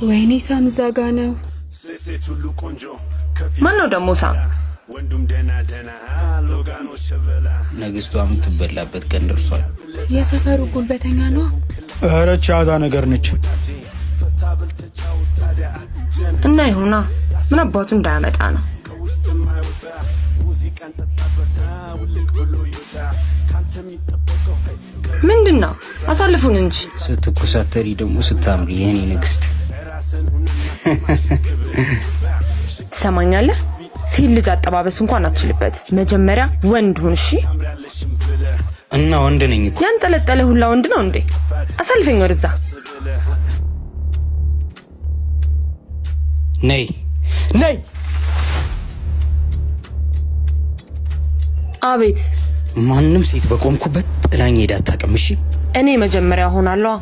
ወይኔ ሳም እዛ ጋ ነው። ማን ነው ደግሞ ሳም? ንግስቷ የምትበላበት ቀን ደርሷል። የሰፈሩ ጉልበተኛ ነው። ኧረ ቻዛ ነገር ነች። እና ይሁና ምን አባቱ እንዳያመጣ ነው። ምንድን ነው? አሳልፉን እንጂ። ስትኮሳተሪ ደግሞ ስታምሪ የኔ ንግስት። ትሰማኛለህ? ሴት ልጅ አጠባበስ እንኳን አትችልበት። መጀመሪያ ወንድ ሁን እሺ። እና ወንድ ነኝ እኮ። ያንጠለጠለ ሁላ ወንድ ነው እንዴ? አሳልፈኝ ወደዛ። ነይ ነይ። አቤት። ማንም ሴት በቆምኩበት ጥላኝ ሄዳ አታውቅም። እሺ እኔ መጀመሪያ ሆናለሁ።